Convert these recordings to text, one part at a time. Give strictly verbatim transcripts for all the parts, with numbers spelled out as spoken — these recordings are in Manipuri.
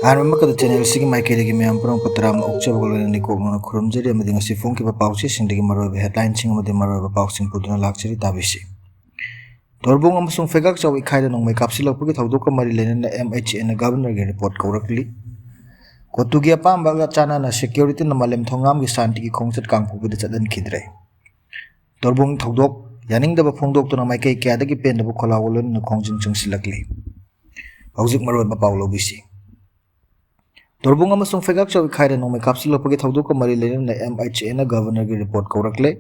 ꯑꯍꯥꯟꯕ ꯃꯛꯇꯗ channel ꯑꯁꯤꯒꯤ ꯃꯥꯏꯀꯩꯗꯒꯤ ꯃꯌꯥꯝ ꯄꯨꯝꯅꯃꯛꯄꯨ ꯇꯔꯥꯝꯅ ꯑꯣꯛꯆꯕꯒ ꯂꯣꯏꯅꯅ ꯏꯀꯣꯛꯅꯅ ꯈꯨꯔꯨꯝꯖꯔꯤ ꯑꯃꯗꯤ ꯉꯁꯤ ꯐꯣꯡꯈꯤꯕ ꯄꯥꯎꯆꯦꯁꯤꯡꯗꯒꯤ ꯃꯔꯨꯑꯣꯏꯕ headlineꯁꯤꯡ ꯑꯃꯗꯤ ꯃꯔꯨꯑꯣꯏꯕ ꯄꯥꯎꯁꯤꯡ ꯄꯨꯗꯨꯅ ꯂꯥꯛꯆꯔꯤ, ꯇꯥꯕꯤꯁꯤ꯫ ꯇꯣꯔꯕꯨꯡ ꯑꯃꯁꯨꯡ ꯐꯩꯒꯥꯛ ꯆꯥꯎ ꯏꯈꯥꯏꯗ ꯅꯣꯡꯃꯩ ꯀꯥꯞꯁꯤꯜꯂꯛꯄꯒꯤ ꯊꯧꯗꯣꯛꯀ ꯃꯔꯤ ꯂꯩꯅꯅ MHAꯅ Governorꯒꯤ report ꯀꯧꯔꯛꯂꯤ꯫ ꯀꯣꯇꯨꯒꯤ ꯑꯄꯥꯝꯕꯒ ꯆꯥꯟꯅꯅ securityꯅ ꯃꯥꯂꯦꯝ ꯊꯣꯡꯉꯥꯝꯒꯤ ꯁꯥꯟꯇꯤꯒꯤ ꯈꯣꯡꯆꯠ ꯀꯥꯡꯄꯣꯛꯄꯤꯗ ꯆꯠꯍꯟꯈꯤꯗ꯭ꯔꯦ꯫ ꯇꯣꯔꯕꯨꯡ ꯊꯧꯗꯣꯛ ꯌꯥꯅꯤꯡꯗꯕ ꯐꯣꯡꯗꯣꯛꯇꯨꯅ ꯃꯥꯏꯀꯩ ꯀꯌꯥꯗꯒꯤ ꯄꯦꯟꯗꯕ ꯈꯣꯜꯂꯥꯎꯒ ꯂꯣꯏꯅꯅ ꯈꯣꯡꯖꯪ ꯆꯪꯁꯤꯜꯂꯛꯂꯤ꯫ ꯍꯧꯖꯤꯛ ꯃꯔꯨꯑꯣꯏꯕ ꯄꯥꯎ ꯂꯧꯕꯤꯁꯤ꯫ ꯇꯣꯔꯕꯨꯡ ꯑꯃꯁꯨꯡ ꯐꯩꯒꯥꯛ ꯆꯥꯎ ꯏꯈꯥꯏꯗ ꯅꯣꯡꯃꯩ ꯀꯥꯞꯁꯤꯜꯂꯛꯄꯒꯤ ꯊꯧꯗꯣꯛꯀ ꯃꯔꯤ ꯂꯩꯅꯅ MHAꯅ Governorꯒꯤ report ꯀꯧꯔꯛꯂꯦ꯫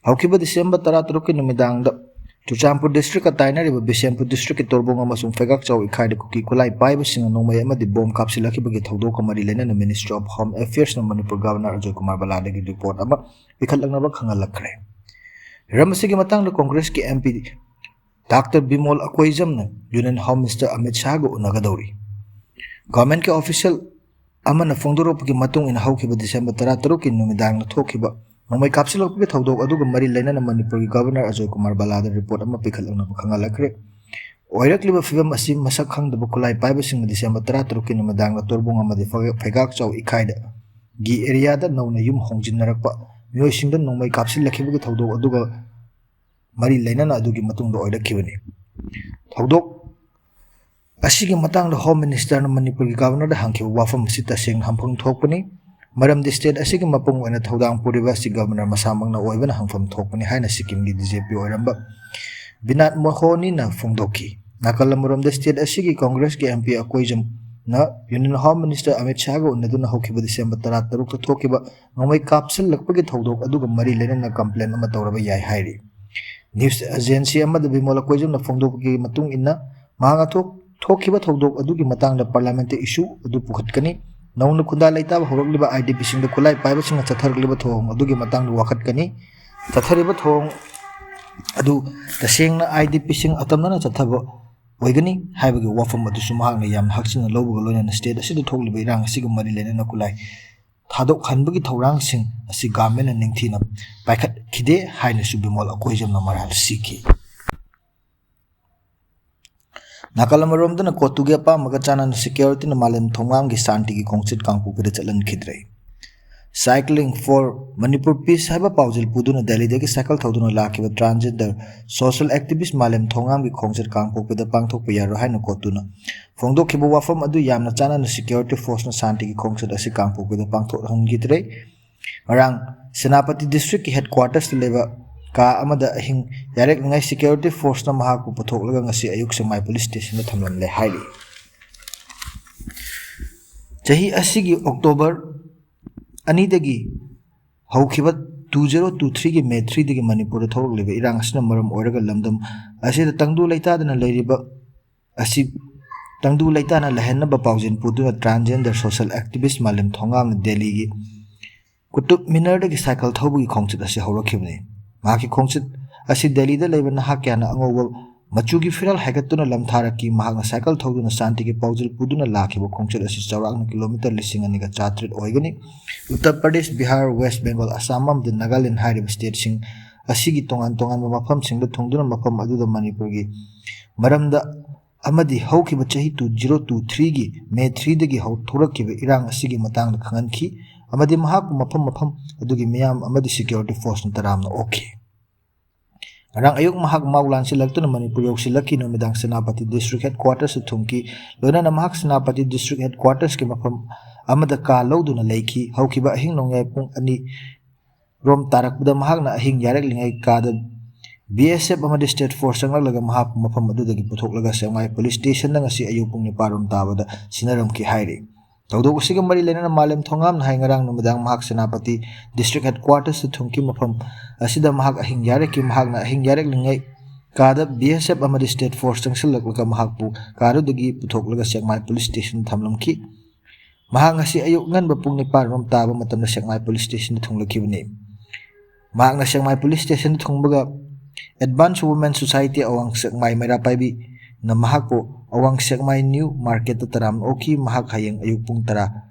ꯍꯧꯈꯤꯕ December ꯇꯔꯥꯇꯔꯨꯛꯀꯤ ꯅꯨꯃꯤꯗꯥꯡꯗ ꯆꯨꯔꯆꯥꯟꯄꯨꯔ districtꯀ ꯇꯥꯏꯅꯔꯤꯕ ꯕꯤꯁꯦꯝꯄꯨꯔ districtꯀꯤ ꯇꯣꯔꯕꯨꯡ ꯑꯃꯁꯨꯡ ꯐꯩꯒꯥꯛ ꯆꯥꯎ ꯏꯈꯥꯏꯗ ꯀꯨꯀꯤ ꯈꯨꯠꯂꯥꯏ ꯄꯥꯏꯕꯁꯤꯡꯅ ꯅꯣꯡꯃꯩ ꯑꯃꯗꯤ bomb ꯀꯥꯞꯁꯤꯜꯂꯛꯈꯤꯕꯒꯤ ꯊꯧꯗꯣꯛꯀ ꯃꯔꯤ ꯂꯩꯅꯅ Ministry of Home Affairsꯅ Manipur Governorꯅ Ajoy Kumar ꯕꯂꯥꯗꯒꯤ report ꯑꯃ ꯄꯤꯈꯠꯂꯛꯅꯕ ꯈꯪꯍꯜꯂꯛꯈ꯭ꯔꯦ꯫ ꯍꯤꯔꯝ ꯑꯁꯤꯒꯤ ꯃꯇꯥꯡꯗ Congressꯀꯤ MP Doctor Bimol ꯑꯀꯣꯏꯖꯝꯅ Union Home Minister Amit ꯁꯥꯍꯒ ꯎꯅꯒꯗꯧꯔꯤ꯫ Governmentꯀꯤ official ꯑꯃꯅ ꯐꯣꯡꯗꯣꯔꯛꯄꯒꯤ ꯃꯇꯨꯡ ꯏꯟꯅ, ꯍꯧꯈꯤꯕ December ꯇꯔꯥꯇꯔꯨꯛꯀꯤ ꯅꯨꯃꯤꯗꯥꯡꯗ ꯊꯣꯛꯈꯤꯕ ꯅꯣꯡꯃꯩ ꯀꯥꯞꯁꯤꯜꯂꯛꯄꯒꯤ ꯊꯧꯗꯣꯛ ꯑꯗꯨꯒ ꯃꯔꯤ ꯂꯩꯅꯅ ꯃꯅꯤꯄꯨꯔꯒꯤ Governor ꯑꯖꯣꯏ ꯀꯨꯃꯥꯔ ꯕꯂꯥꯗ report ꯑꯃ ꯄꯤꯈꯠꯂꯛꯅꯕ ꯈꯪꯍꯜꯂꯛꯈ꯭ꯔꯦ꯫ ꯑꯣꯏꯔꯛꯂꯤꯕ ꯐꯤꯕꯝ ꯑꯁꯤ ꯃꯁꯛ ꯈꯪꯗꯕ ꯈꯨꯠꯂꯥꯏ ꯄꯥꯏꯕꯁꯤꯡꯅ December ꯇꯔꯥꯇꯔꯨꯛꯀꯤ ꯅꯨꯃꯤꯗꯥꯡꯗ ꯇꯣꯔꯕꯨꯡ ꯑꯃꯗꯤ ꯐꯩꯒꯥꯛ ꯆꯥꯎ ꯏꯈꯥꯏꯗꯒꯤ areaꯗ ꯅꯧꯅ ꯌꯨꯝ ꯍꯣꯡꯖꯤꯟꯅꯔꯛꯄ ꯃꯤꯑꯣꯏꯁꯤꯡꯗ ꯅꯣꯡꯃꯩ ꯀꯥꯞꯁꯤꯜꯂꯛꯈꯤꯕꯒꯤ ꯊꯧꯗꯣꯛ ꯑꯗꯨꯒ ꯃꯔꯤ ꯂꯩꯅꯅ ꯑꯗꯨꯒꯤ ꯃꯇꯨꯡꯗ ꯑꯣꯏꯔꯛꯈꯤꯕꯅꯤ꯫ ꯊꯧꯗꯣꯛ ꯑꯁꯤꯒꯤ ꯃꯇꯥꯡꯗ Home Ministerꯅ ꯃꯅꯤꯄꯨꯔꯒꯤ Governorꯗ ꯍꯪꯈꯤꯕ ꯋꯥꯐꯝ ꯑꯁꯤ ꯇꯁꯦꯡꯅ ꯍꯪꯐꯝ ꯊꯣꯛꯄꯅꯤ, ꯃꯔꯝꯗꯤ state ꯑꯁꯤꯒꯤ ꯃꯄꯨꯡ ꯑꯣꯏꯅ ꯊꯧꯗꯥꯡ ꯄꯨꯔꯤꯕ ꯑꯁꯤ Governor ꯃꯁꯥꯃꯛꯅ ꯑꯣꯏꯕꯅ ꯍꯪꯐꯝ ꯊꯣꯛꯄꯅꯤ ꯍꯥꯏꯅ ꯁꯤꯛꯀꯤꯝꯒꯤ DGP ꯑꯣꯏꯔꯝꯕ ꯕꯤꯅꯥꯠ ꯃꯣꯍꯣꯅꯤꯅ ꯐꯣꯡꯗꯣꯛꯈꯤ꯫ ꯅꯥꯀꯜ ꯑꯃꯔꯣꯝꯗ state ꯑꯁꯤꯒꯤ Congressꯀꯤ MP ꯑꯀꯣꯏꯖꯝꯅ Union Home Minister Amit ꯁꯥꯍꯒ ꯎꯅꯗꯨꯅ ꯍꯧꯈꯤꯕ December ꯇꯔꯥꯇꯔꯨꯛꯇ ꯊꯣꯛꯈꯤꯕ ꯅꯣꯡꯃꯩ ꯀꯥꯞꯁꯤꯜꯂꯛꯄꯒꯤ ꯊꯧꯗꯣꯛ ꯑꯗꯨꯒ ꯃꯔꯤ ꯂꯩꯅꯅ complaint ꯑꯃ ꯇꯧꯔꯕ ꯌꯥꯏ ꯍꯥꯏꯔꯤ꯫ News agency ꯑꯃꯗ ꯕꯤꯃꯣꯜ ꯑꯀꯣꯏꯖꯝꯅ ꯐꯣꯡꯗꯣꯛꯄꯒꯤ ꯃꯇꯨꯡ ꯏꯟꯅ, ꯃꯍꯥꯛꯅ ꯊꯣꯛ-, ꯊꯣꯛꯈꯤꯕ ꯊꯧꯗꯣꯛ ꯑꯗꯨꯒꯤ ꯃꯇꯥꯡꯗ Parliamentꯇ issue ꯑꯗꯨ ꯄꯨꯈꯠꯀꯅꯤ꯫ ꯅꯧꯅ ꯈꯨꯟꯗꯥ ꯂꯩꯇꯥꯕ ꯍꯧꯔꯛꯂꯤꯕ IDPꯁꯤꯡꯗ ꯈꯨꯠꯂꯥꯏ ꯄꯥꯏꯕꯁꯤꯡꯅ ꯆꯠꯊꯔꯛꯂꯤꯕ ꯊꯧꯑꯣꯡ ꯑꯗꯨꯒꯤ ꯃꯇꯥꯡꯗ ꯋꯥꯀꯠꯀꯅꯤ꯫ ꯆꯠꯊꯔꯤꯕ ꯊꯧꯑꯣꯡ ꯑꯗꯨ ꯇꯁꯦꯡꯅ IDPꯁꯤꯡ ꯑꯇꯝꯅꯅ ꯆꯠꯊꯕ ꯑꯣꯏꯒꯅꯤ ꯍꯥꯏꯕꯒꯤ ꯋꯥꯐꯝ ꯑꯗꯨꯁꯨ ꯃꯍꯥꯛꯅ ꯌꯥꯝꯅ ꯍꯛꯆꯤꯟꯅ ꯂꯧꯕꯒ ꯂꯣꯏꯅꯅ state ꯑꯁꯤꯗ ꯊꯣꯛꯂꯤꯕ ꯏꯔꯥꯡ ꯑꯁꯤꯒ ꯃꯔꯤ ꯂꯩꯅꯅ ꯈꯨꯠꯂꯥꯏ ꯊꯥꯗꯣꯛꯍꯟꯕꯒꯤ ꯊꯧꯔꯥꯡꯁꯤꯡ ꯑꯁꯤ governmentꯅ ꯅꯤꯡꯊꯤꯅ ꯄꯥꯏꯈꯠꯈꯤꯗꯦ ꯍꯥꯏꯅꯁꯨ ꯕꯤꯃꯣꯜ ꯑꯀꯣꯏꯖꯝꯅ ꯃꯔꯥꯜ ꯁꯤꯈꯤ꯫ ꯅꯥꯀꯜ ꯑꯃꯔꯣꯝꯗꯅ ꯀꯣꯇꯨꯒꯤ ꯑꯄꯥꯝꯕꯒ ꯆꯥꯟꯅꯅ ꯁꯦꯀ꯭ꯌꯨꯔꯤꯇꯤꯅ ꯃꯥꯂꯦꯝ ꯊꯣꯡꯒꯥꯝꯒꯤ ꯁꯥꯟꯇꯤꯒꯤ ꯈꯣꯡꯆꯠ ꯀꯥꯡꯄꯣꯛꯄꯤꯗ ꯆꯠꯍꯟꯈꯤꯗ꯭ꯔꯦ꯫ Cycling for Manipur Peace ꯍꯥꯏꯕ ꯄꯥꯎꯖꯦꯜ ꯄꯨꯗꯨꯅ ꯗꯦꯜꯂꯤꯗꯒꯤ ꯁꯥꯏꯀꯜ ꯊꯧꯗꯨꯅ ꯂꯥꯛꯈꯤꯕ transgender social activist ꯃꯥꯂꯦꯝ ꯊꯣꯡꯒꯥꯝꯒꯤ ꯈꯣꯡꯆꯠ ꯀꯥꯡꯄꯣꯛꯄꯤꯗ ꯄꯥꯡꯊꯣꯛꯄ ꯌꯥꯔꯣꯏ ꯍꯥꯏꯅ ꯀꯣꯇꯨꯅ ꯐꯣꯡꯗꯣꯛꯈꯤꯕ ꯋꯥꯐꯝ ꯑꯗꯨ ꯌꯥꯝꯅ ꯆꯥꯟꯅꯅ ꯁꯦꯀ꯭ꯌꯨꯔꯤꯇꯤ ꯐꯣꯔꯁꯅ ꯁꯥꯟꯇꯤꯒꯤ ꯈꯣꯡꯆꯠ ꯑꯁꯤ ꯀꯥꯡꯄꯣꯛꯄꯤꯗ ꯄꯥꯡꯊꯣꯛꯍꯟꯈꯤꯗ꯭ꯔꯦ꯫ ꯉꯔꯥꯡ ꯁꯦꯅꯥꯄꯇꯤ ꯗꯤꯁꯇ꯭ꯔꯤꯛꯀꯤ ꯍꯦꯗꯀ꯭ꯋꯥꯇꯔꯁꯇ ꯂꯩꯕ ꯀꯥ ꯑꯃꯗ ꯑꯍꯤꯡ ꯌꯥꯔꯦꯛꯂꯤꯉꯩ ꯁꯦꯀ꯭ꯌꯨꯔꯤꯇꯤ ꯐꯣꯔꯁꯅ ꯃꯍꯥꯛꯄꯨ ꯄꯨꯊꯣꯛꯂꯒ ꯉꯁꯤ ꯑꯌꯨꯛ ꯁꯦꯛꯃꯥꯏ ꯄꯨꯂꯤꯁ ꯁ꯭ꯇꯦꯁꯟꯗ ꯊꯝꯂꯝꯂꯦ ꯍꯥꯏꯔꯤ꯫ ꯆꯍꯤ ꯑꯁꯤꯒꯤ ꯑꯣꯛꯇꯣꯕꯔ ꯑꯅꯤꯗꯒꯤ ꯍꯧꯈꯤꯕ two zero two threeꯒꯤ ꯃꯦ threeꯗꯒꯤ ꯃꯅꯤꯄꯨꯔꯗ ꯊꯣꯛꯂꯛꯂꯤꯕ ꯏꯔꯥꯡ ꯑꯁꯤꯅ ꯃꯔꯝ ꯑꯣꯏꯔꯒ ꯂꯝꯗꯝ ꯑꯁꯤꯗ ꯇꯪꯗꯨ ꯂꯩꯇꯥꯗꯅ ꯂꯩꯔꯤꯕ ꯑꯁꯤ ꯇꯪꯗꯨ ꯂꯩꯇꯥꯅ ꯂꯩꯍꯟꯅꯕ ꯄꯥꯎꯖꯦꯜ ꯄꯨꯗꯨꯅ transgender social activist ꯃꯥꯂꯦꯝ ꯊꯣꯡꯒꯥꯝꯅ ꯗꯦꯜꯂꯤꯒꯤ ꯀꯨꯇꯨꯕ ꯃꯤꯅꯔꯗꯒꯤ ꯁꯥꯏꯀꯜ ꯊꯧꯕꯒꯤ ꯈꯣꯡꯆꯠ ꯑꯁꯤ ꯍꯧꯔꯛꯈꯤꯕꯅꯤ꯫ ꯃꯍꯥꯛꯀꯤ ꯈꯣꯡꯆꯠ ꯑꯁꯤ ꯗꯦꯜꯂꯤꯗ ꯂꯩꯕ ꯅꯍꯥ ꯀꯌꯥꯅ ꯑꯉꯧꯕ ꯃꯆꯨꯒꯤ ꯐꯤꯔꯥꯜ ꯍꯥꯏꯒꯠꯇꯨꯅ ꯂꯝꯊꯥꯔꯛꯈꯤ꯫ ꯃꯍꯥꯛꯅ ꯁꯥꯏꯀꯜ ꯊꯧꯗꯨꯅ ꯁꯥꯟꯇꯤꯒꯤ ꯄꯥꯎꯖꯦꯜ ꯄꯨꯗꯨꯅ ꯂꯥꯛꯈꯤꯕ ꯈꯣꯡꯆꯠ ꯑꯁꯤ ꯆꯥꯎꯔꯥꯛꯅ ꯀꯤꯂꯣꯃꯤꯇꯔ ꯂꯤꯁꯤꯡ ꯑꯅꯤꯒ ꯆꯥꯇ꯭ꯔꯦꯠ ꯑꯣꯏꯒꯅꯤ꯫ ꯎꯠꯇꯔ ꯄ꯭ꯔꯗꯦꯁ, ꯕꯤꯍꯥꯔ, ꯋꯦꯁ ꯕꯦꯡꯒꯣꯜ, ꯑꯁꯥꯝ ꯑꯃꯗꯤ ꯅꯥꯒꯥꯂꯦꯟ ꯍꯥꯏꯔꯤꯕ ꯁ꯭ꯇꯦꯠꯁꯤꯡ ꯑꯁꯤꯒꯤ ꯇꯣꯉꯥꯟ ꯇꯣꯉꯥꯟꯕ ꯃꯐꯝꯁꯤꯡꯗ ꯊꯨꯡꯗꯨꯅ ꯃꯐꯝ ꯑꯗꯨꯗ ꯃꯅꯤꯄꯨꯔꯒꯤ ꯃꯔꯝꯗ ꯑꯃꯗꯤ ꯍꯧꯈꯤꯕ ꯆꯍꯤ two zero two threeꯒꯤ ꯃꯦ threeꯗꯒꯤ ꯍꯧ-, ꯊꯣꯛꯂꯛꯈꯤꯕ ꯏꯔꯥꯡ ꯑꯁꯤꯒꯤ ꯃꯇꯥꯡꯗ ꯈꯪꯍꯟꯈꯤ ꯑꯃꯗꯤ ꯃꯍꯥꯛꯄꯨ ꯃꯐꯝ ꯃꯐꯝ ꯑꯗꯨꯒꯤ ꯃꯤꯌꯥꯝ ꯑꯃꯗꯤ ꯁꯦꯀ꯭ꯌꯨꯔꯤꯇꯤ ꯐꯣꯔꯁꯅ ꯇꯔꯥꯝꯅ ꯑꯣꯛꯈꯤ꯫ ꯉꯔꯥꯡ ꯑꯌꯨꯛ ꯃꯍꯥꯛ ꯃꯥꯎ ꯂꯥꯟꯁꯤꯜꯂꯛꯇꯨꯅ ꯃꯅꯤꯄꯨꯔ ꯌꯧꯁꯤꯜꯂꯛꯈꯤ꯫ ꯅꯨꯃꯤꯗꯥꯡ ꯁꯦꯅꯥꯄꯇꯤ ꯗꯤꯁꯇ꯭ꯔꯤꯛ ꯍꯦꯗꯀ꯭ꯋꯥꯇꯔꯁꯇ ꯊꯨꯡꯈꯤ꯫ ꯂꯣꯏꯅꯅ ꯃꯍꯥꯛ ꯁꯦꯅꯥꯄꯇꯤ ꯗꯤꯁꯇ꯭ꯔꯤꯛ ꯍꯦꯗꯀ꯭ꯋꯥꯇꯔꯁꯀꯤ ꯃꯐꯝ ꯑꯃꯗ ꯀꯥ ꯂꯧꯗꯨꯅ ꯂꯩꯈꯤ꯫ ꯍꯧꯈꯤꯕ ꯑꯍꯤꯡ ꯅꯣꯡꯌꯥꯏ ꯄꯨꯡ ꯑꯅꯤ ꯔꯣꯝ ꯇꯥꯔꯛꯄꯗ ꯃꯍꯥꯛꯅ ꯑꯍꯤꯡ ꯌꯥꯔꯛꯂꯤꯉꯩ ꯀꯥꯗ ꯕꯤ ꯑꯦꯁ ꯑꯦꯐ ꯑꯃꯗꯤ ꯁ꯭ꯇꯦꯠ ꯐꯣꯔꯁ ꯆꯪꯂꯛꯂꯒ ꯃꯍꯥꯛꯄꯨ ꯃꯐꯝ ꯑꯗꯨꯗꯒꯤ ꯄꯨꯊꯣꯛꯂꯒ ꯁꯦꯛꯃꯥꯏ ꯄꯨꯂꯤꯁ ꯁ꯭ꯇꯦꯁꯟꯗ ꯉꯁꯤ ꯑꯌꯨꯛ ꯄꯨꯡ ꯅꯤꯄꯥꯟ ꯔꯣꯝ ꯇꯥꯕꯗ ꯁꯤꯟꯅꯔꯝꯈꯤ ꯍꯥꯏꯔꯤ꯫ ꯊꯧꯗꯣꯛ ꯑꯁꯤꯒ ꯃꯔꯤ ꯂꯩꯅꯅ ꯃꯥꯂꯦꯝ ꯊꯣꯡꯒꯥꯝꯅ ꯍꯥꯏ, ꯉꯔꯥꯡ ꯅꯨꯃꯤꯗꯥꯡ ꯃꯍꯥꯛ ꯁꯦꯅꯥꯄꯇꯤ ꯗꯤꯁꯇ꯭ꯔꯤꯛ ꯍꯦꯗꯀ꯭ꯋꯥꯇꯔꯁꯇ ꯊꯨꯡꯈꯤ꯫ ꯃꯐꯝ ꯑꯁꯤꯗ ꯃꯍꯥꯛ ꯑꯍꯤꯡ ꯌꯥꯔꯛꯈꯤ꯫ ꯃꯍꯥꯛꯅ ꯑꯍꯤꯡ ꯌꯥꯔꯛꯂꯤꯉꯩ ꯀꯥꯗ ꯕꯤ ꯑꯦꯁ ꯑꯦꯐ ꯑꯃꯗꯤ ꯁ꯭ꯇꯦꯠ ꯐꯣꯔꯁ ꯆꯪꯁꯤꯜꯂꯛꯂꯒ ꯃꯍꯥꯛꯄꯨ ꯀꯥꯗꯨꯗꯒꯤ ꯄꯨꯊꯣꯛꯂꯒ ꯁꯦꯛꯃꯥꯏ ꯄꯨꯂꯤꯁ ꯁ꯭ꯇꯦꯁꯟꯗ ꯊꯝꯂꯝꯈꯤ꯫ ꯃꯍꯥꯛ ꯉꯁꯤ ꯑꯌꯨꯛ ꯉꯟꯕ ꯄꯨꯡ ꯅꯤꯄꯥꯟ ꯔꯣꯝ ꯇꯥꯕ ꯃꯇꯝꯗ ꯁꯦꯛꯃꯥꯏ ꯄꯨꯂꯤꯁ ꯁ꯭ꯇꯦꯁꯟꯗ ꯊꯨꯡꯂꯛꯈꯤꯕꯅꯤ꯫ ꯃꯍꯥꯛꯅ ꯁꯦꯛꯃꯥꯏ ꯄꯨꯂꯤꯁ ꯁ꯭ꯇꯦꯁꯟꯗ ꯊꯨꯡꯕꯒ ꯑꯦꯗꯚꯥꯟꯁ ꯋꯨꯃꯦꯟ ꯁꯣꯁꯥꯏꯇꯤ ꯑꯋꯥꯡ ꯁꯦꯛꯃꯥꯏ ꯃꯩꯔꯥ ꯄꯥꯏꯕꯤꯅ ꯃꯍꯥꯛꯄꯨ ꯑꯋꯥꯡ ꯁꯦꯛꯃꯥꯏ ꯅ꯭ꯌꯨ ꯃꯥꯔꯀꯦꯠꯇ ꯇꯔꯥꯝꯅ ꯑꯣꯛꯈꯤ꯫ ꯃꯍꯥꯛ ꯍꯌꯦꯡ ꯑꯌꯨꯛ ꯄꯨꯡ ꯇꯔꯥ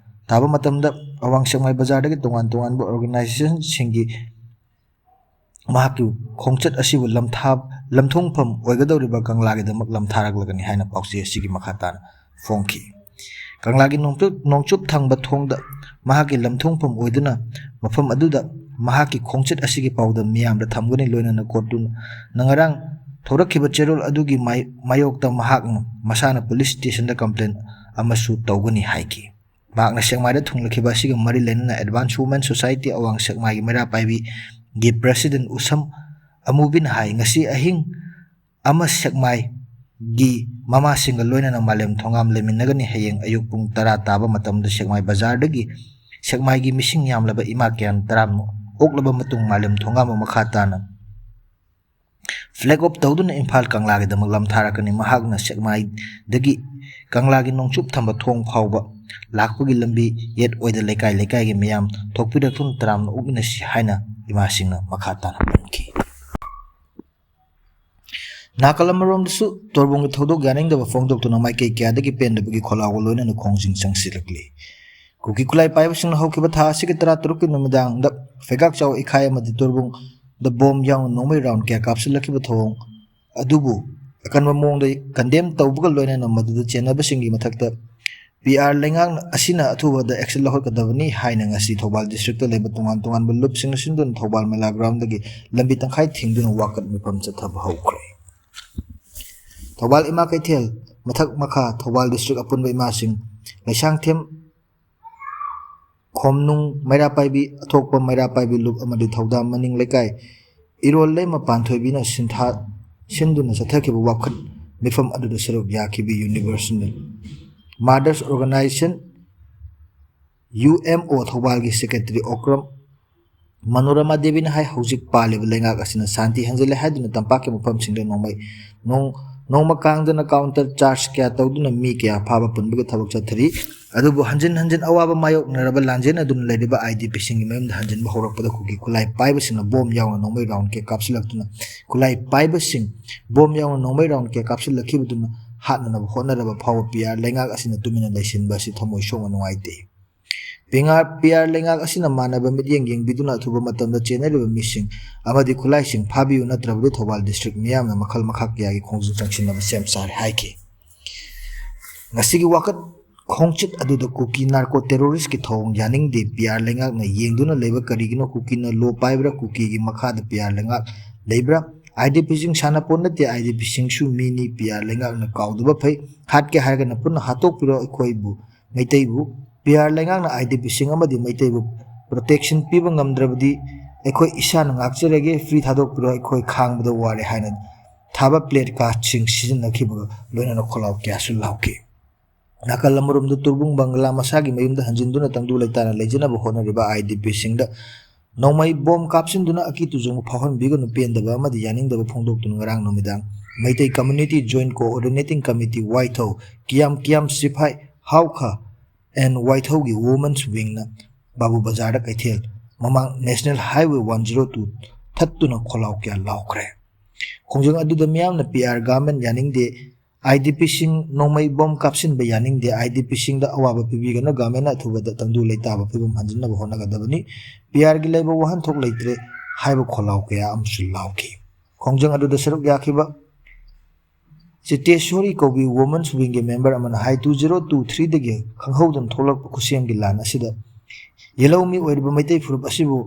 ꯇꯥꯕ ꯃꯇꯝꯗ ꯑꯋꯥꯡ ꯁꯦꯛꯃꯥꯏ ꯕꯖꯥꯔꯗꯒꯤ ꯇꯣꯉꯥꯟ ꯇꯣꯉꯥꯟꯕ ꯑꯣꯔꯒꯅꯥꯏꯖꯦꯁꯟꯁꯤꯡꯒꯤ ꯃꯍꯥꯛꯀꯤ ꯈꯣꯡꯆꯠ ꯑꯁꯤꯕꯨ ꯂꯝꯊꯥ-, ꯂꯝꯊꯣꯡꯐꯝ ꯑꯣꯏꯒꯗꯧꯔꯤꯕ ꯀꯪꯂꯥꯒꯤꯗꯃꯛ ꯂꯝꯊꯥꯔꯛꯂꯒꯅꯤ ꯍꯥꯏꯅ ꯄꯥꯎꯆꯦ ꯑꯁꯤꯒꯤ ꯃꯈꯥ ꯇꯥꯅ ꯐꯣꯡꯈꯤ꯫ ꯀꯪꯂꯥꯒꯤ ꯅꯣꯡꯆꯨꯞ, ꯅꯣꯡꯆꯨꯞ ꯊꯪꯕ ꯊꯣꯡꯗ ꯃꯍꯥꯛꯀꯤ ꯂꯝꯊꯣꯡꯐꯝ ꯑꯣꯏꯗꯨꯅ ꯃꯐꯝ ꯑꯗꯨꯗ ꯃꯍꯥꯛꯀꯤ ꯈꯣꯡꯆꯠ ꯑꯁꯤꯒꯤ ꯄꯥꯎꯗꯝ ꯃꯤꯌꯥꯝꯗ ꯊꯝꯒꯅꯤ꯫ ꯂꯣꯏꯅꯅ ꯀꯣꯔꯠꯇꯨꯅ ꯉꯔꯥꯡ ꯊꯣꯔꯛꯈꯤꯕ ꯆꯦꯔꯣꯜ ꯑꯗꯨꯒꯤ ꯃꯥꯏ-, ꯃꯥꯌꯣꯛꯇ ꯃꯍꯥꯛꯅ ꯃꯁꯥꯅ ꯄꯨꯂꯤꯁ ꯁ꯭ꯇꯦꯁꯟꯗ ꯀꯝꯄ꯭ꯂꯦꯟ ꯑꯃꯁꯨ ꯇꯧꯒꯅꯤ ꯍꯥꯏꯈꯤ꯫ ꯃꯍꯥꯛꯅ ꯁꯦꯛꯃꯥꯏꯗ ꯊꯨꯡꯂꯈꯤꯕ ꯑꯁꯤꯒ ꯃꯔꯤ ꯂꯩꯅꯅ Advance Women Society ꯑꯋꯥꯡ ꯁꯦꯛꯃꯥꯏꯒꯤ ꯃꯩꯔꯥ ꯄꯥꯏꯕꯤꯒꯤ ꯄ꯭ꯔꯁꯤꯗꯦꯟ ꯎꯁꯝ ꯑꯃꯨꯕꯤꯅ ꯍꯥꯏ, ꯉꯁꯤ ꯑꯍꯤꯡ ꯑꯃ ꯁꯦꯛꯃꯥꯏꯒꯤ ꯃꯃꯥꯁꯤꯡꯒ ꯂꯣꯏꯅꯅ ꯃꯥꯂꯦꯝ ꯊꯣꯡꯒꯥꯝ ꯂꯩꯃꯤꯟꯅꯒꯅꯤ꯫ ꯍꯌꯦꯡ ꯑꯌꯨꯛ ꯄꯨꯡ ꯇꯔꯥ ꯇꯥꯕ ꯃꯇꯝꯗ ꯁꯦꯛꯃꯥꯏ ꯕꯖꯥꯔꯗꯒꯤ ꯁꯦꯛꯃꯥꯏꯒꯤ ꯃꯤꯁꯤꯡ ꯌꯥꯝꯂꯕ ꯏꯃꯥ ꯀꯌꯥꯅ ꯇꯔꯥꯃꯨꯛ ꯑꯣꯛꯂꯕ ꯃꯇꯨꯡ ꯃꯥꯂꯦꯝ ꯊꯣꯡꯒꯥꯝꯕ ꯃꯈꯥ ꯇꯥꯅ flag off ꯇꯧꯗꯨꯅ ꯏꯝꯐꯥꯜ ꯀꯪꯂꯥꯒꯤꯗꯃꯛ ꯂꯝꯊꯥꯔꯛꯀꯅꯤ꯫ ꯃꯍꯥꯛꯅ ꯁꯦꯛꯃꯥꯏꯗꯒꯤ ꯀꯪꯂꯥꯒꯤ ꯅꯣꯡꯆꯨꯞ ꯊꯪꯕ ꯊꯣꯡ ꯐꯥꯎꯕ ꯂꯥꯛꯄꯒꯤ ꯂꯝꯕꯤ ꯌꯦꯠ ꯑꯣꯏꯗ ꯂꯩꯀꯥꯏ ꯂꯩꯀꯥꯏꯒꯤ ꯃꯤꯌꯥꯝ ꯊꯣꯛꯄꯤꯔꯛꯇꯨꯅ ꯇꯔꯥꯝꯅ ꯑꯣꯛꯃꯤꯟꯅꯁꯤ ꯍꯥꯏꯅ ꯏꯃꯥꯁꯤꯡꯅ ꯃꯈꯥ ꯇꯥꯅ ꯄꯟꯈꯤ꯫ ꯅꯥꯀꯜ ꯑꯃꯔꯣꯝꯗꯁꯨ ꯇꯣꯔꯕꯨꯡꯒꯤ ꯊꯧꯗꯣꯛ ꯌꯥꯅꯤꯡꯗꯕ ꯐꯣꯡꯗꯣꯛꯇꯨꯅ ꯃꯥꯏꯀꯩ ꯀꯌꯥꯗꯒꯤ ꯄꯦꯟꯗꯕꯒꯤ ꯈꯣꯜꯂꯥꯎꯕ ꯂꯣꯏꯅꯅ ꯈꯣꯡꯖꯤꯟ ꯆꯪꯁꯤꯜꯂꯛꯂꯤ꯫ ꯀꯨꯀꯤ ꯈꯨꯠꯂꯥꯏ ꯄꯥꯏꯕꯁꯤꯡꯅ ꯍꯧꯈꯤꯕ ꯊꯥ ꯑꯁꯤꯒꯤ ꯇꯔꯥꯇꯔꯨꯛꯀꯤ ꯅꯨꯃꯤꯗꯥꯡꯗ ꯐꯩꯒꯥꯛ ꯆꯥꯎ ꯏꯈꯥꯏ ꯑꯃꯗꯤ ꯇꯣꯔꯕꯨꯡꯗ ꯕꯣꯝ ꯌꯥꯎꯅ ꯅꯣꯡꯃꯩ ꯔꯥꯎꯟ ꯀꯌꯥ ꯀꯥꯞꯁꯤꯜꯂꯛꯈꯤꯕ ꯊꯧꯑꯣꯡ ꯑꯗꯨꯕꯨ ꯑꯀꯟꯕ ꯃꯑꯣꯡꯗ condemn ꯇꯧꯕꯒ ꯂꯣꯏꯅꯅ ꯃꯗꯨꯗ ꯆꯦꯟꯅꯕꯁꯤꯡꯒꯤ ꯃꯊꯛꯇ ꯄꯤ ꯑꯥꯔ ꯂꯩꯉꯥꯛ ꯑꯁꯤꯅ ꯑꯊꯨꯕꯗ action ꯂꯧꯈꯠꯀꯗꯕꯅꯤ ꯍꯥꯏꯅ ꯉꯁꯤ ꯊꯧꯕꯥꯜ district ꯇ ꯂꯩꯕ ꯇꯣꯉꯥꯟ ꯇꯣꯉꯥꯟꯕ ꯂꯨꯞꯁꯤꯡꯅ ꯁꯤꯟꯗꯨꯅ ꯊꯧꯕꯥꯜ ꯃꯦꯂꯥ ground ꯗꯒꯤ ꯂꯝꯕꯤ ꯇꯪꯈꯥꯏ ꯊꯤꯡꯗꯨꯅ ꯋꯥꯀꯠ ꯃꯤꯐꯝ ꯆꯠꯊꯕ ꯍꯧꯈ꯭ꯔꯦ꯫ ꯊꯧꯕꯥꯜ ꯏꯃꯥ ꯀꯩꯊꯦꯜ, ꯃꯊꯛ ꯃꯈꯥ ꯊꯧꯕꯥꯜ district ꯑꯄꯨꯟꯕ ꯏꯃꯥꯁꯤꯡ, ꯂꯩꯁꯥꯡꯊꯦꯝ, ꯈꯣꯝꯅꯨꯡ ꯃꯩꯔꯥ ꯄꯥꯏꯕꯤ, ꯑꯊꯣꯛꯄ ꯃꯩꯔꯥ ꯄꯥꯏꯕꯤ ꯂꯨꯞ ꯑꯃꯗꯤ ꯊꯧꯗꯥꯝ ꯃꯅꯤꯡ ꯂꯩꯀꯥꯏ ꯏꯔꯣꯜꯂꯩꯃ ꯄꯥꯟꯊꯣꯏꯕꯤꯅ ꯁꯤꯟꯊꯥ ꯁꯤꯟꯗꯨꯅ ꯆꯠꯊꯈꯤꯕ ꯋꯥꯀꯠ ꯃꯤꯐꯝ ꯑꯗꯨꯗ ꯁꯔꯨꯛ ꯌꯥꯈꯤꯕ Universal Mothers Organization, U M O, ꯊꯧꯕꯥꯜꯒꯤ secretary Okram Manorama ꯗꯦꯕꯤꯅ ꯍꯥꯏ, ꯍꯧꯖꯤꯛ ꯄꯥꯜꯂꯤꯕ ꯂꯩꯉꯥꯛ ꯑꯁꯤꯅ ꯁꯥꯟꯇꯤ ꯍꯟꯖꯤꯜꯂꯦ ꯍꯥꯏꯗꯨꯅ ꯇꯝꯄꯥꯛꯀꯤ ꯃꯐꯝꯁꯤꯡꯗ ꯅꯣꯡꯃꯩ ꯅꯣꯡ-, ꯅꯣꯡꯃ ꯀꯥꯡꯗꯅ counter charge ꯀꯌꯥ ꯇꯧꯗꯨꯅ ꯃꯤ ꯀꯌꯥ ꯐꯥꯕ ꯄꯨꯟꯕꯒꯤ ꯊꯕꯛ ꯆꯠꯊꯔꯤ꯫ ꯑꯗꯨꯕꯨ ꯍꯟꯖꯤꯟ ꯍꯟꯖꯤꯟ ꯑꯋꯥꯕ ꯃꯥꯌꯣꯛꯅꯔꯕ ꯂꯥꯟꯖꯦꯟꯅꯗꯨꯅ ꯂꯩꯔꯤꯕ I D P ꯁꯤꯡꯒꯤ ꯃꯌꯨꯝꯗ ꯍꯟꯖꯤꯟꯕ ꯍꯧꯔꯛꯄꯗ ꯀꯨꯀꯤ ꯈꯨꯠꯂꯥꯏ ꯄꯥꯏꯕꯁꯤꯡꯅ ꯕꯣꯝ ꯌꯥꯎꯅ ꯅꯣꯡꯃꯩ round ꯀꯌꯥ ꯀꯥꯞꯁꯤꯜꯂꯛꯇꯨꯅ, ꯈꯨꯠꯂꯥꯏ ꯄꯥꯏꯕꯁꯤꯡ ꯕꯣꯝ ꯌꯥꯎꯅ ꯅꯣꯡꯃꯩ round ꯀꯌꯥ ꯀꯥꯞꯁꯤꯜꯂꯛꯈꯤꯕꯗꯨꯅ ꯍꯥꯠꯅꯅꯕ ꯍꯣꯠꯅꯔꯕ ꯐꯥꯎꯕ P R ꯂꯩꯉꯥꯛ ꯑꯁꯤꯅ ꯇꯨꯃꯤꯟꯅ ꯂꯩꯁꯤꯟꯕ ꯑꯁꯤ ꯊꯃꯣꯏ ꯁꯣꯛꯅ ꯅꯨꯡꯉꯥꯏꯇꯦ꯫ ꯄꯤ ꯑꯥꯔ ꯂꯩꯉꯥꯛ ꯑꯁꯤꯅ ꯃꯥꯟꯅꯕ ꯃꯤꯠꯌꯦꯡ ꯌꯦꯡꯕꯤꯗꯨꯅ ꯑꯊꯨꯕ ꯃꯇꯝꯗ ꯆꯦꯟꯅꯔꯤꯕ ꯃꯤꯁꯤꯡ ꯑꯃꯗꯤ ꯈꯨꯠꯂꯥꯏꯁꯤꯡ ꯐꯥꯕꯤꯌꯨ, ꯅꯠꯇ꯭ꯔꯕꯗꯤ ꯊꯧꯕꯥꯜ district ꯃꯤꯌꯥꯝꯅ ꯃꯈꯜ ꯃꯈꯥ ꯀꯌꯥꯒꯤ ꯈꯣꯡꯖꯪ ꯆꯪꯁꯤꯟꯅꯕ ꯁꯦꯝ ꯁꯥꯔꯦ ꯍꯥꯏꯈꯤ꯫ ꯉꯁꯤꯒꯤ ꯋꯥꯀꯠ ꯈꯣꯡꯆꯠ ꯑꯗꯨꯗ ꯀꯨꯀꯤ narco terroristꯀꯤ ꯊꯧꯑꯣꯡ ꯌꯥꯅꯤꯡꯗꯦ, ꯄꯤ ꯑꯥꯔ ꯂꯩꯉꯥꯛꯅ ꯌꯦꯡꯗꯨꯅ ꯂꯩꯕ ꯀꯔꯤꯒꯤꯅꯣ? ꯀꯨꯀꯤꯅ law ꯄꯥꯏꯕ꯭ꯔꯥ? ꯀꯨꯀꯤꯒꯤ ꯃꯈꯥꯗ ꯄꯤ ꯑꯥꯔ ꯂꯩꯉꯥꯛ ꯂꯩꯕ꯭ꯔꯥ? IDPꯁꯤꯡ ꯁꯥꯟꯅꯄꯣꯠ ꯅꯠꯇꯦ, IDPꯁꯤꯡꯁꯨ ꯃꯤꯅꯤ, ꯄꯤ ꯑꯥꯔ ꯂꯩꯉꯥꯛꯅ ꯀꯥꯎꯗꯕ ꯐꯩ, ꯍꯥꯠꯀꯦ ꯍꯥꯏꯔꯒꯅ ꯄꯨꯟꯅ ꯍꯥꯠꯇꯣꯛꯄꯤꯔꯣ ꯑꯩꯈꯣꯏꯕꯨ, ꯃꯩꯇꯩꯕꯨ꯫ ꯄꯤ ꯑꯥꯔ ꯂꯩꯉꯥꯛꯅ IDPꯁꯤꯡ ꯑꯃꯗꯤ ꯃꯩꯇꯩꯕꯨ protection ꯄꯤꯕ ꯉꯝꯗ꯭ꯔꯕꯗꯤ ꯑꯩꯈꯣꯏ ꯏꯁꯥꯅ ꯉꯥꯛꯆꯔꯒꯦ, free ꯊꯥꯗꯣꯛꯄꯤꯔꯣ, ꯑꯩꯈꯣꯏ ꯈꯥꯡꯕꯗ ꯋꯥꯔꯦ ꯍꯥꯏꯅ ꯊꯥꯕ placardꯁꯤꯡ ꯁꯤꯖꯤꯟꯅꯈꯤꯕꯒ ꯂꯣꯏꯅꯅ ꯈꯣꯜꯂꯥꯎ ꯀꯌꯥꯁꯨ ꯂꯥꯎꯈꯤ꯫ ꯅꯥꯀꯜ ꯑꯃꯔꯣꯝꯗ ꯇꯨꯔꯕꯨꯡ ꯕꯪꯒꯂꯥ ꯃꯁꯥꯒꯤ ꯃꯌꯨꯝꯗ ꯍꯟꯖꯤꯟꯗꯨꯅ ꯇꯪꯗꯨ ꯂꯩꯇꯥꯅ ꯂꯩꯖꯅꯕ ꯍꯣꯠꯅꯔꯤꯕ IDPꯁꯤꯡꯗ ꯅꯣꯡꯃꯩ ꯕꯣꯝ ꯀꯥꯞꯁꯤꯟꯗꯨꯅ ꯑꯀꯤ ꯇꯨꯖꯨꯡꯕ ꯐꯥꯎꯍꯟꯕꯤꯒꯅꯨ, ꯄꯦꯟꯗꯕ ꯑꯃꯗꯤ ꯌꯥꯅꯤꯡꯗꯕ ꯐꯣꯡꯗꯣꯛꯇꯨꯅ ꯉꯔꯥꯡ ꯅꯨꯃꯤꯗꯥꯡ Meitei Community Joint Coordinating Committee ꯋꯥꯏꯊꯧ, ꯀꯤꯌꯥꯝ ꯀꯤꯌꯥꯝ ꯁꯤꯐꯥꯏ ꯍꯥꯎꯈꯥ and ꯋꯥꯏꯊꯧꯒꯤ Women's Wingꯅ ꯕꯥꯕꯨ ꯕꯖꯥꯔꯗ ꯀꯩꯊꯦꯜ ꯃꯃꯥꯡ National Highway one zero two ꯊꯠꯇꯨꯅ ꯈꯣꯜꯂꯥꯎ ꯀꯌꯥ ꯂꯥꯎꯈ꯭ꯔꯦ꯫ ꯈꯣꯡꯖꯪ ꯑꯗꯨꯗ ꯃꯤꯌꯥꯝꯅ ꯄꯤ ꯑꯥꯔ ꯒꯥꯃꯦꯟ ꯌꯥꯅꯤꯡꯗꯦ, IDPꯁꯤꯡ ꯅꯣꯡꯃꯩ ꯕꯣꯝ ꯀꯥꯞꯁꯤꯟꯕ ꯌꯥꯅꯤꯡꯗꯦ, IDPꯁꯤꯡꯗ ꯑꯋꯥꯕ ꯄꯤꯕꯤꯒꯅꯨ, ꯒꯥꯃꯦꯟꯅ ꯑꯊꯨꯕꯗ ꯇꯪꯗꯨ ꯂꯩꯇꯥꯕ ꯐꯤꯕꯝ ꯍꯟꯖꯤꯟꯅꯕ ꯍꯣꯠꯅꯒꯗꯕꯅꯤ, ꯄꯤ ꯑꯥꯔꯒꯤ ꯂꯩꯕ ꯋꯥꯍꯟꯊꯣꯛ ꯂꯩꯇ꯭ꯔꯦ ꯍꯥꯏꯕ ꯈꯣꯜꯂꯥꯎ ꯀꯌꯥ ꯑꯃꯁꯨ ꯂꯥꯎꯈꯤ꯫ ꯈꯣꯡꯖꯪ ꯑꯗꯨꯗ ꯁꯔꯨꯛ ꯌꯥꯈꯤꯕ ꯆꯤꯇꯦꯁꯣꯔꯤ ꯀꯧꯕꯤ Women's Wingꯒꯤ member ꯑꯃꯅ ꯍꯥꯏ, two zero two threeꯗꯒꯤ ꯈꯪꯍꯧꯗꯅ ꯊꯣꯛꯂꯛꯄ ꯈꯨꯠꯁꯦꯝꯒꯤ ꯂꯥꯟ ꯑꯁꯤꯗ ꯌꯦꯜꯍꯧꯃꯤ ꯑꯣꯏꯔꯤꯕ ꯃꯩꯇꯩ ꯐꯨꯔꯨꯞ ꯑꯁꯤꯕꯨ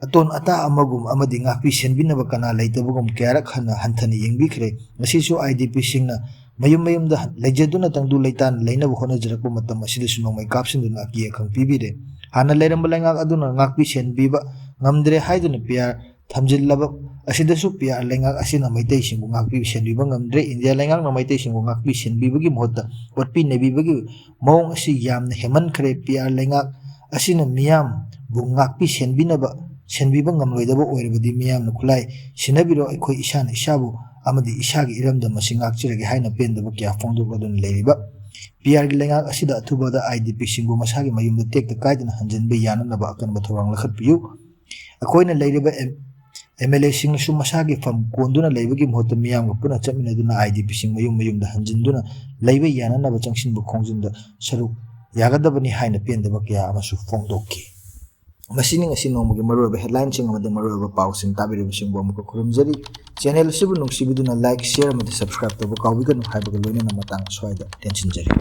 ꯑꯇꯣꯟ ꯑꯇꯥ ꯑꯃꯒꯨꯝ ꯑꯃꯗꯤ ꯉꯥꯛꯄꯤ ꯁꯦꯟꯕꯤꯅꯕ ꯀꯅꯥ ꯂꯩꯇꯕꯒꯨꯝ ꯀꯌꯥꯔꯛ ꯍꯟꯅ ꯍꯟꯊꯅ ꯌꯦꯡꯕꯤꯈ꯭ꯔꯦ꯫ ꯉꯁꯤꯁꯨ IDPꯁꯤꯡꯅ ꯃꯌꯨꯝ ꯃꯌꯨꯝꯗ ꯂꯩꯖꯗꯨꯅ ꯇꯪꯗꯨ ꯂꯩꯇꯥꯅ ꯂꯩꯅꯕ ꯍꯣꯠꯅꯖꯔꯛꯄ ꯃꯇꯝ ꯑꯁꯤꯗꯁꯨ ꯅꯣꯡꯃꯩ ꯀꯥꯞꯁꯤꯟꯗꯨꯅ ꯑꯀꯤ ꯑꯈꯪ ꯄꯤꯕꯤꯔꯦ꯫ ꯍꯥꯟꯅ ꯂꯩꯔꯝꯕ ꯂꯩꯉꯥꯛ ꯑꯗꯨꯅ ꯉꯥꯛꯄꯤ ꯁꯦꯟꯕꯤꯕ ꯉꯝꯗ꯭ꯔꯦ ꯍꯥꯏꯗꯨꯅ ꯄꯤ ꯑꯥꯔ ꯊꯝꯖꯤꯜꯂꯕ ꯑꯁꯤꯗꯁꯨ ꯄꯤ ꯑꯥꯔ ꯂꯩꯉꯥꯛ ꯑꯁꯤꯅ ꯃꯩꯇꯩꯁꯤꯡꯕꯨ ꯉꯥꯛꯄꯤ ꯁꯦꯟꯕꯤꯕ ꯉꯝꯗ꯭ꯔꯦ꯫ ꯏꯟꯗꯤꯌꯥ ꯂꯩꯉꯥꯛꯅ ꯃꯩꯇꯩꯁꯤꯡꯕꯨ ꯉꯥꯛꯄꯤ ꯁꯦꯟꯕꯤꯕꯒꯤ ꯃꯍꯨꯠꯇ ꯑꯣꯠꯄꯤ ꯅꯩꯕꯤꯕꯒꯤ ꯃꯑꯣꯡ ꯑꯁꯤ ꯌꯥꯝꯅ ꯍꯦꯟꯃꯟꯈ꯭ꯔꯦ꯫ ꯄꯤ ꯑꯥꯔ ꯂꯩꯉꯥꯛ ꯑꯁꯤꯅ ꯃꯤꯌꯥꯝꯕꯨ ꯉꯥꯛꯄꯤ ꯁꯦꯟꯕꯤꯅꯕ, ꯁꯦꯟꯕꯤꯕ ꯉꯝꯂꯣꯏꯗꯕ ꯑꯣꯏꯔꯕꯗꯤ ꯃꯤꯌꯥꯝꯅ ꯈꯨꯠꯂꯥꯏ ꯁꯤꯟꯅꯕꯤꯔꯣ, ꯑꯩꯈꯣꯏ ꯏꯁꯥꯅ ꯏꯁꯥꯕꯨ ꯑꯃꯗꯤ ꯏꯁꯥꯒꯤ ꯏꯔꯝꯗꯝ ꯑꯁꯤ ꯉꯥꯛꯆꯔꯒꯦ ꯍꯥꯏꯅ ꯄꯦꯟꯗꯕ ꯀꯌꯥ ꯐꯣꯡꯗꯣꯛꯂꯗꯨꯅ ꯂꯩꯔꯤꯕ ꯄꯤ ꯑꯥꯔꯒꯤ ꯂꯩꯉꯥꯛ ꯑꯁꯤꯗ ꯑꯊꯨꯕꯗ IDPꯁꯤꯡꯕꯨ ꯃꯁꯥꯒꯤ ꯃꯌꯨꯝꯗ ꯇꯦꯛꯇ ꯀꯥꯏꯗꯅ ꯍꯟꯖꯤꯟꯕ ꯌꯥꯅꯅꯕ ꯑꯀꯟꯕ ꯊꯧꯔꯥꯡ ꯂꯧꯈꯠꯄꯤꯌꯨ꯫ ꯑꯩꯈꯣꯏꯅ ꯂꯩꯔꯤꯕ ꯑꯦꯝ-, MLAꯁꯤꯡꯅꯁꯨ ꯃꯁꯥꯒꯤ ꯐꯝ ꯀꯣꯟꯗꯨꯅ ꯂꯩꯕꯒꯤ ꯃꯍꯨꯠꯇ ꯃꯤꯌꯥꯝꯒ ꯄꯨꯟꯅ ꯆꯠꯃꯤꯟꯅꯗꯨꯅ IDPꯁꯤꯡ ꯃꯌꯨꯝ ꯃꯌꯨꯝꯗ ꯍꯟꯖꯤꯟꯗꯨꯅ ꯂꯩꯕ ꯌꯥꯅꯅꯕ ꯆꯪꯁꯤꯟꯕ ꯈꯣꯡꯖꯪꯗ ꯁꯔꯨꯛ ꯌꯥꯒꯗꯕꯅꯤ ꯍꯥꯏꯅ ꯄꯦꯟꯗꯕ ꯀꯌꯥ ꯑꯃꯁꯨ ꯐꯣꯡꯗꯣꯛꯈꯤ꯫ ꯃꯁꯤꯅꯤ ꯉꯁꯤ ꯅꯣꯡꯃꯒꯤ ꯃꯔꯨꯑꯣꯏꯕ headlineꯁꯤꯡ ꯑꯃꯗꯤ ꯃꯔꯨꯑꯣꯏꯕ ꯄꯥꯎꯁꯤꯡ ꯇꯥꯕꯤꯔꯤꯕꯁꯤꯡꯕꯨ ꯑꯃꯨꯛꯀ ꯈꯨꯔꯨꯝꯖꯔꯤ꯫ Channel ꯑꯁꯤꯕꯨ ꯅꯨꯡꯁꯤꯕꯤꯗꯨꯅ like, share ꯑꯃꯗꯤ subscribe ꯇꯧꯕ ꯀꯥꯎꯕꯤꯒꯅꯨ ꯍꯥꯏꯕꯒ ꯂꯣꯏꯅꯅ ꯃꯇꯥꯡ ꯑꯁ꯭ꯋꯥꯏꯗ ꯇꯦꯟꯁꯤꯟꯖꯔꯤ꯫